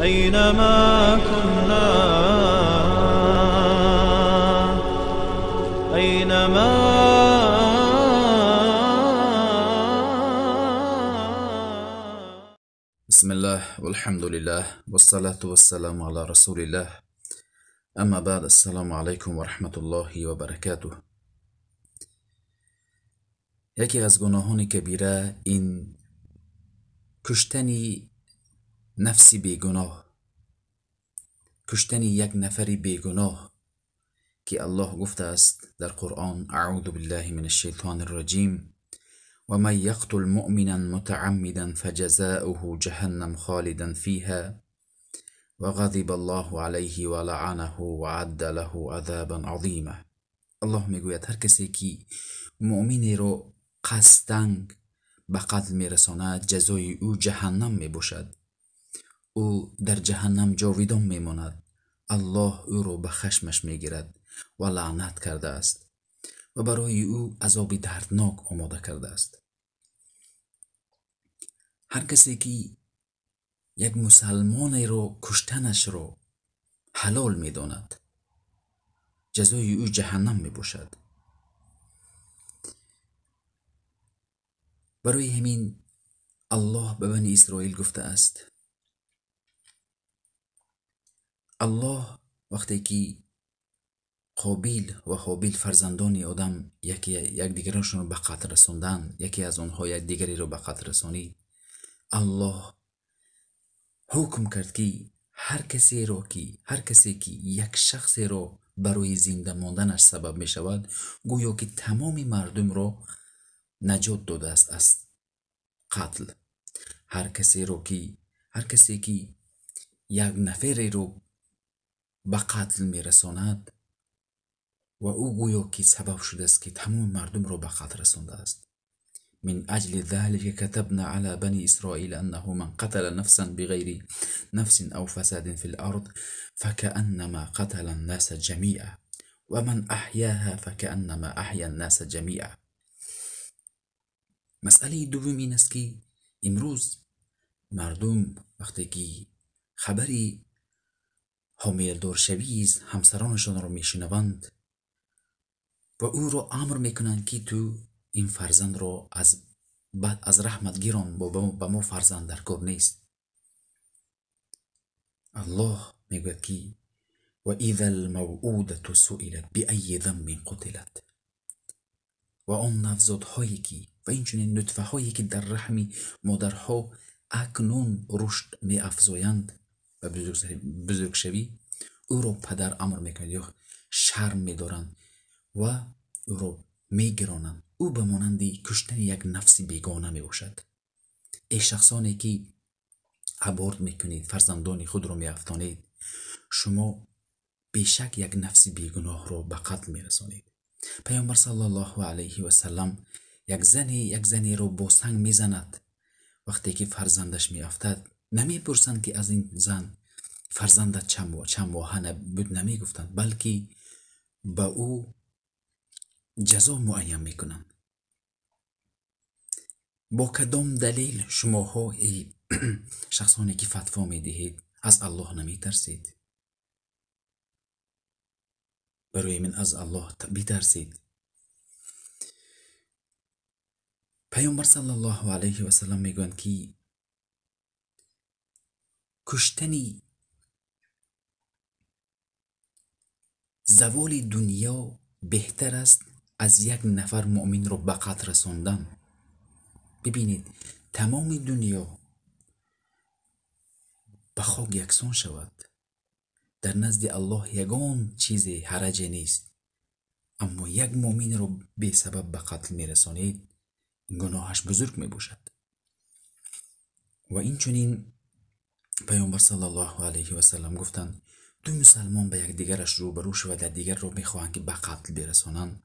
أينما كنا، أينما. بسم الله والحمد لله والصلاة والسلام على رسول الله، اما بعد، السلام علیکم و رحمت الله و برکاته. یکی از گناهان کبیره این کشتن نفسی بیگناه، کشتن یک نفر بیگناه که الله گفته است در قرآن: اعوذ بالله من الشیطان الرجیم، و من یقتل مؤمنا متعمدا فجزاؤه جهنم خالدا فیها و غضب الله علیه و لعنه و عد له عذابا عظیما. الله میگوید هر کسی که مؤمنی رو قصداً به قتل میرساند، جزای او جهنم میباشد، او در جهنم جاویدان میماند، الله او را به خشمش میگیرد و لعنت کرده است و برای او عذاب دردناک آماده کرده است. هر کسی که یک مسلمان را کشتنش را حلال میداند، جزای او جهنم میباشد. برای همین الله به بنی اسرائیل گفته است، الله وقتی که قابیل و هابیل فرزندان آدم یکی یک دیگرشون رو به قتل رساندن، یکی از آنها یک دیگری رو به قتل رسانید، الله حکم کرد که هر کسی که یک شخص را برای زنده ماندنش سبب می شود، گویا که تمام مردم را نجات داده است از قتل. هر کسی که یک نفری رو به قتل می رساند و او گویا که سبب شده است که تمام مردم را به قتل رسانده است. من اجل ذلك كتبنا على بني اسرائيل انه من قتل نفسا بغير نفس او فساد في الارض فكأنما قتل الناس جميعا ومن احياها فكأنما احيا الناس جميعا. مسئله دوم این است که امروز مردم وقتی که خبری حامله‌دار شوی همسرانشان را میشنوند و او را امر میکنند که تو این فرزند را از رحمت گیران، با ما فرزند در کار نیست. الله میگوید که و اذا الموءودة سئلت بأی ذنب قتلت. و آن نوزادهایی که و اینچنین نطفه هایی که در رحم مادرها اکنون رشد می افزایند و بزرگ شوی، او را پدر امر میکنند یا شرم میدارند و او را میگرانند. او به مانند کشتن یک نفس بیگانه می باشد. ای شخصانی که ابورت میکنید، فرزندان خود را میافتانید، شما بیشک یک نفس بیگناه را به قتل میرسانید. پیامبر صلی الله علیه و سلم یک زنی را با سنگ میزند. وقتی که فرزندش میافتد، نمیپرسند که از این زن فرزندت چند ماهه بود، نمیگفتند، بلکه به او جزا معین میکنند. با کدام دلیل شماها ای شخصانی که فتوا میدهید از الله نمیترسید؟ برای من از الله بترسید. پیامبر صلی الله علیه و سلم میگویند که کشتن زوال دنیا بهتر است از یک نفر مؤمن را به قتل رساندن. ببینید تمام دنیا به خاک یکسان شود، در نزد الله یگان چیز حرج نیست، اما یک مؤمن را بی سبب به قتل میرسانید، گناهش بزرگ میباشد. و این چنین پیامبر صلی الله علیه و سلم گفتند دو مسلمان به یکدیگرش روبرو شود و دیگر را میخواهند که به قتل برسانند،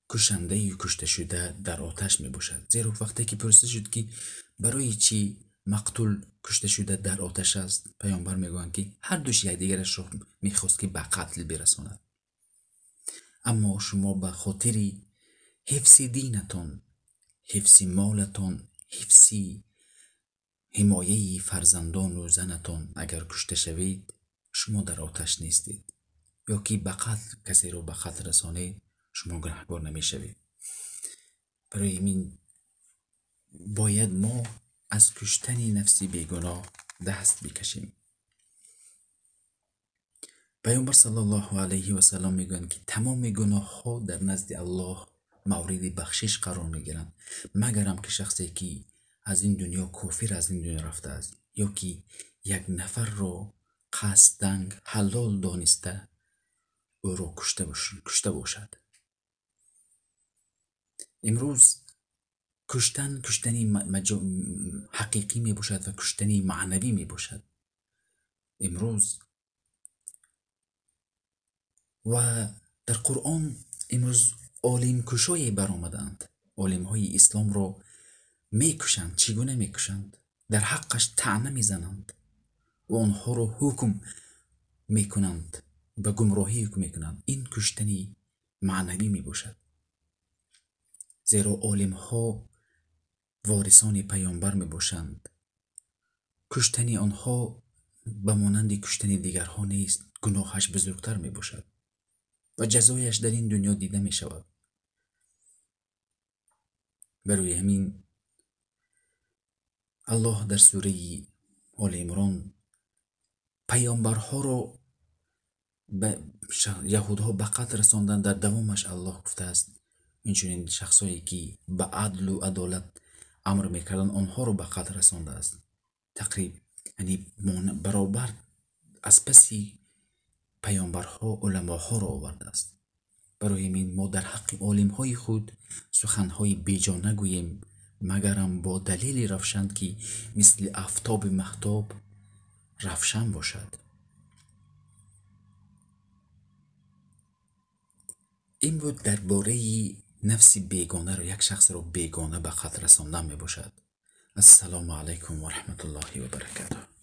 کشنده و کشته شده در آتش میباشد. زیرا وقتی که پرسیده شد که برای چی مقتول کشته شده در آتش است، پیامبر میگویند که هر دوش یکدیگرش را میخواست که به قتل برساند. اما شما به خاطر حفظ دینتان، حفظ مالتان، ҳимояи фарзандону занатон агар кушта шавед, шумо дар оташ нестед. Ё ки ба қатл касеро ба қатл расонед, шумо гунаҳкор намешавед. Барои ҳамин бояд мо аз куштани нафси бегуноҳ даст бикашем. Паёмбар саллаллоҳу алайҳи васаллам мегӯянд, ки тамоми гуноҳҳо дар назди Аллоҳ мавриди бахшиш қарор мегиранд, магарам ки шахсе ки аз ин дунё кофир аз ин дунё рафтааст, ё ки як нафарро қасдан ҳалол дониста ӯро кушта бошад. Имрӯз куштан куштани ҳақиқӣ мебошад ва куштани маънавӣ мебошад. Имрӯз ва дар Қуръон имрӯз олимкушое баромаданд. Олимҳои исломро мекушанд. Чӣ гуна мекушанд? Дар ҳаққаш таъна мезананд ва онҳоро ҳукм мекунанд, ба гумроҳӣ ҳукм мекунанд. Ин куштани маънавӣ мебошад. Зеро олимҳо ворисони паёмбар мебошанд. Куштани онҳо ба монанди куштани дигарҳо нест, гуноҳаш бузургтар мебошад ва ҷазояш дар ин дунё дида мешавад. Барои ҳамин Аллоҳ дар сураи Оли Имрон паёмбарҳоро ба яҳудҳо ба қатл расонданд. Дар давомаш Аллоҳ гуфтааст, инчунин шахсое ки ба адлу адолат амр мекарданд, онҳоро ба қатл расондааст. Тақриб яъне баробар аз паси паёмбарҳо уламоҳоро овардааст. Барои ҳамин мо дар ҳаққи олимҳои худ суханҳои беҷо нагӯем, магарам бо далели равшан, ки мисли афтоби маҳтоб равшан бошад. Ин буд дар бораи нафси бегонаро, як шахсро бегона ба қатл расондан мебошад. Ассалому алайкум ва раҳматуллоҳи ва баракатуҳ.